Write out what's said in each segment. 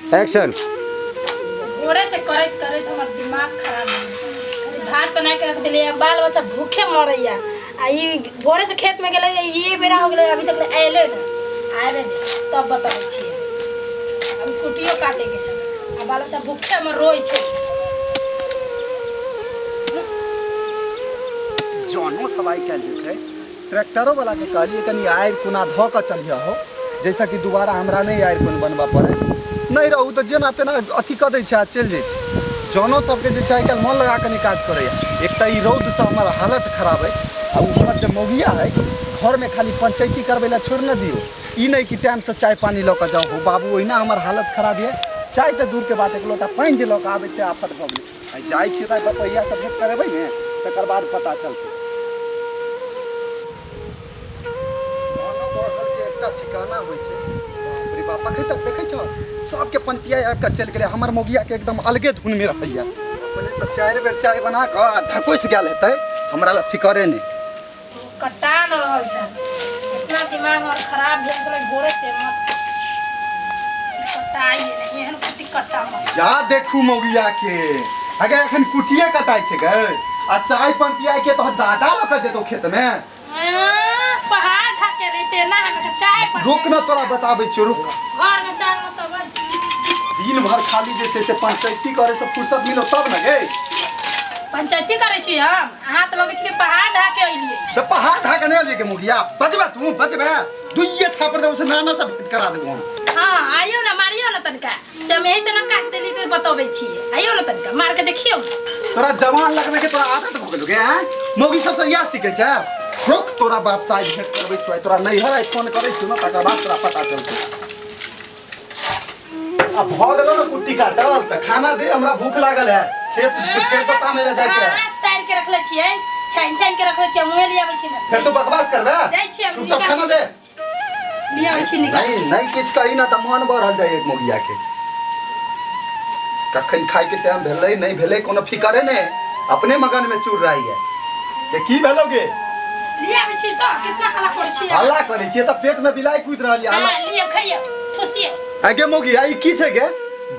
Action. भोरे से करैत करैत हमर दिमाग खराब भऽ गेल। भात बना के रख देलियै, बाल बच्चा भूखे मरैया। आ ई भोरे से खेत में गेलै, ये बेरा हो गेलै, अभी तक ले अयले ने। आबे दे तब बताबै छियै। अभी कुटियो काटे के छै आ बाल बच्चा भूखे हमर रोइ छै। जनो सब आइ काल्हि जे छै ट्रैक्टरो वाला के कहलिए कनि आरि कोना धऽ कऽ चलिह हो, जैसा कि दोबारा हमरा नहि आरि कोन बनबऽ पड़े। नहि रहू तऽ जेना तेना अथी कऽ दै छै आ चलि जाइ छै। जनो सबके जे छै आइ काल्हि मन लगा कऽ नहि काज करैए। एक तऽ ई रौदसँ हमर हालत खराब अछि आ ओ हमर जे मौगिया अछि घरमे खाली पंचैती करबै लए छोड़ि नहि दियौ। ई नहि कि टाइमसँ चाय पानि लऽ कऽ जाउ हो बाबू, ओहिना हमर हालत खराब यऽ। चाय तऽ दूरके बात, एक लोटा पानि जे लऽ कऽ आबै से आफत भऽ गेलै। आइ जाइ छियै तऽ बपहिया से भेंट करेबै ने, तकर बाद पता चलतै। मोनो बढ़ल के एकटा ठिकाना होइ छै। बाप रे बाप, अखन तक देखै छौ सबके पनपिया आबि कऽ चलि गेलै, हमर मौगिया के एकदम अलगे धुन में रहैया। अपने तऽ 4 बेर चाय बना कऽ आ ढकोसि गेल हेतै, हमरा लए फिकरे नहि। कटा न रहल छै, इतना दिमाग और खराब भेल छलै भोरे से, मत पूछ। ई कटाइ नहि एहन कुटी कट्टा मस्त। या देखू मौगिया के, अगे एखन कुटिए कटाइ छै गै, आ चाय पान पियाइ के तोहर दादा लऽ कऽ जेतौ खेत में। पहाड़ ढाके देते ना हम चाय पान। रुक न, तोरा बताबै छियौ, रुक। घर में साग में सब दिन भर खाली जे छै से पंचायती करे से फुर्सत मिलो तब न गे। पंचायती करै छी हम? अहाँ तऽ लगै छै कि पहाड़ ढा के अइलियै। तऽ पहाड़ ढा के नहि अइलियै गे मुगिया, बजबे तू बजबे, दुइये थापड़ देबो से नाना से भेंट करा देबो हम। हाँ आइयो ना, मारियो ना तनिका से, हम यही से ना काट देली तऽ बतबै छी। आइयो ना तनिका मार के देखियौ। तोरा जवान लगबे के तोरा आदत भऽ गेलो गे, आँय? मौगी सबसँ इएह सीखै छै। रुक, तोरा बाप से आइ भेंट करबै छियौ, आइ तोरा नैहर आइ फोन करै छियौ ने, तकर बाद तोरा पता चलतौ। अब भऽ गेलो ने कुट्टी काटल तऽ खाना दे, हमरा भूख लागल है, खेत फेर से तामे ले जाके है। हाँ, तारि के रखले छियै, छानि छानि के रखले छियै, मुँहे लियाबै छी ने। फेर तू बकवास करबे? जाइ छियै हम। चुपचाप खाना दे। लियाबै छी निकाल। नहीं नहीं किछु कही ना तऽ मन बढ़ल जाइ एक मोगिया के। कखन खाय के टाइम भेलै नहीं भेलै कोनो फिकरे नहीं, अपने मगन में चूर रही है। के की भेलो गे? लियाबै छी तऽ कितना हल्ला करै छी? हल्ला करै छियै तऽ पेट में बिलाइ कूदि रहल यऽ। हल्ला। हाँ, लिअ खइयौ, ठुसियौ। आगे मोगिया ई की छै गे?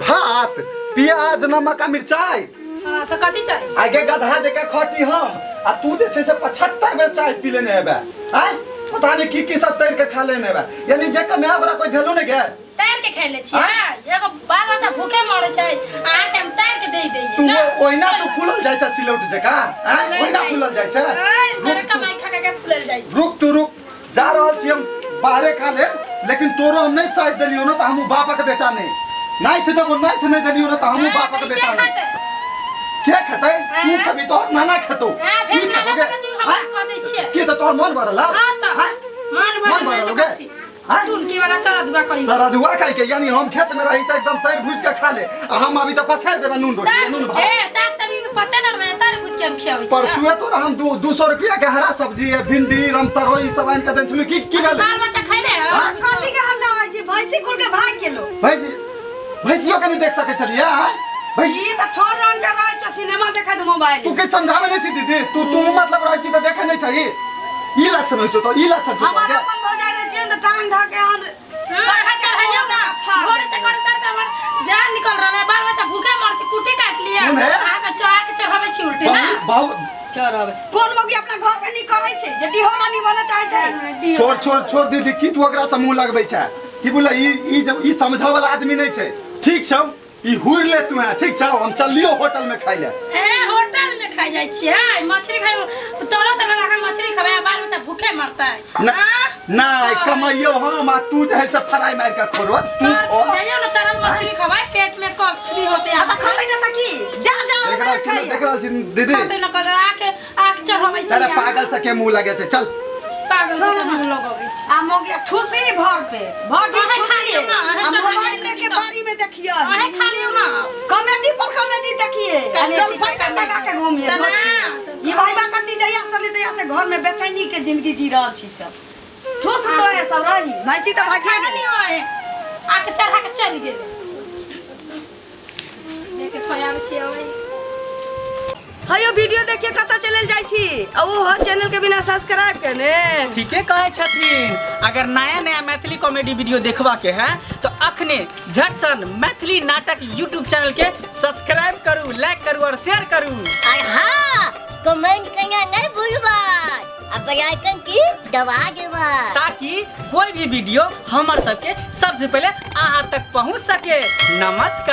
भात प्याज नमक आ मिरचाई। हाँ तऽ कथी चाही? आगे गधा जकाँ खटी हम आ तू जे छै से 75 बेर चाय पी लेने हेबे, आँय? पता नहीं की की सब तैर के खा लेने हेबे, यानी जे कमाए ओकरा कोई वैल्यू नहीं गे। तैर के खाइ ले छियै? एगो बाल बच्चा भूखे मरे छै, अहाँके हम तैर के दे दै। तू ओहिना तू फूलल जाइ छै सिलौट जकाँ, आँय? ओहिना फूलल जाइ छै। रुक तू, कमाई खा के फूलल जाइ छै। रुक तू रुक, जा रहल छी हम बाहरे खा लेब, लेकिन तोरो हम नहीं साथ देलियो ना तऽ हमहूँ बापक बेटा नहीं। नाइथ देबो, नाइथ नहीं देलियो ना तऽ हमहूँ हाँ, बापक तऽ बेटा के नहीं। खेतै? के खेतै? तू हाँ। खेबी, तोहर नाना खेतौ। हाँ, फेर की नाना खेबो गे? कहै छै, हमरा हाँ? कह दै छियै। के तऽ तोहर मन भरल हौ? हाँ तऽ। हाँ? मन मन भरल भरल तऽ हो गे? कथी? हाँ? टुनकी वाला सरदुआ कही। सरदुआ खाइ के, यानी हम खेत में रही तऽ एकदम तैर भूज के खा ले, आ हम अभी तऽ पसारि देबै नून रोटी तार नून भूज भात। के साग सब्जी के पते न रहे, तार भूज के हम खियाबै छी। परसुए तोरा हम 200 रुपया के हरा सब्जी है, भिंडी रमतरोई सब आनि के देने छलहुँ, की की भेलै? बाल बच्चा खैले हँ? हाँ? कथी के हल्ला होइ छै? भैंसी खुल के भागि गेलो। भैंसी? भैंसियो के नहीं देख सकै छलियै, आँय? भै ई तऽ छोड़ रंग के रहै छौ, सिनेमा देखैत मोबाइल। तू के समझाबै नहीं छी दीदी? तू तू मतलब रहै छी तऽ देखै नहीं छही। ई लक्षण होइ छौ तो, ई लक्षण छौ हमर तोहर। अपन भौजाइ रहतियै ने तऽ टांग धऽ के हम हाँ, चढ़ाइयो ना। भोरे से कर तर हमर जान निकल रहल है, बाल बच्चा भूखे मर छै, कुटी काट लिया। सुन हे। अहाँ के चढ़ा के चढ़ाबै छी उल्टे ना। बहुत बहुत चढ़ाबै। कोन मौगी अपना घर में नहीं करै छै जे डिहोरानी बनऽ चाहै छै? छोड़ छोड़ छोड़ दीदी, की तू ओकरा से मुंह लगबै छै? की बोला ई ई जब ई समझऽ वाला आदमी नहीं छै। ठीक छौ, ई हुर ले तू है, ठीक छौ, हम चलियो होटल में खाइ ले। ए होटल में खाइ जाइ छियै, मछली खाइ तोरा तोरा लगा मछली खबै, बाल बच्चा भूखे मरतै। ना ना कमाइयो हम आ तू जे है से फ्राई मार के खोरो तू खो। जाइयो ना तरल मछली खबै, पेट में कब्ज भी होते। आ तऽ खतै ना तऽ की? जा जा देख रहल छी ना, देख रहल छी दीदी। खतै ना कह आके आँख चढ़ाबै छी। अरे पागल से के मुंह लगेते, चल। पागल से के मुंह लगबै छी। आ मौगी ठुसी भर पे भर दी अहें खा ठुसी। लियौ ना, अहें आ चढ़ा मोबाइल लियौ लेके तऽ। बारी में देखिए। अहें खा लियौ ना। कॉमेडी पर कॉमेडी देखिए, आ कॉमेडी पर डॉल्फाइन लगा के घूमिए। तऽ ना, ई भाई बा कट्टी जहिया से ले तहिया से घर में बेचैनी के जिंदगी जी रहल छी सब। ठुस तो है सब रही भैंसी तऽ भागिए खा गेलै। लियौ अहें। आके चढ़ा के चलि गेलै। लेके खोयाबै छियै अहें। हयो वीडियो देखिए कतऽ चलल जाइ छी आ ओ हो चैनल के बिना सब्सक्राइब केने। ठीके कहै छथिन। अगर नया नया मैथिली कॉमेडी वीडियो देखबा के है तो अखने झटसन मैथिली नाटक यूट्यूब चैनल के सब्सक्राइब करू, लाइक करू और शेयर करू। और हाँ, कमेंट करना नहीं भूलबा आ बेल आइकन की दबा देबा, ताकि कोई भी वीडियो हमर सबके सबसे पहले अहाँ तक पहुँच सके। नमस्कार।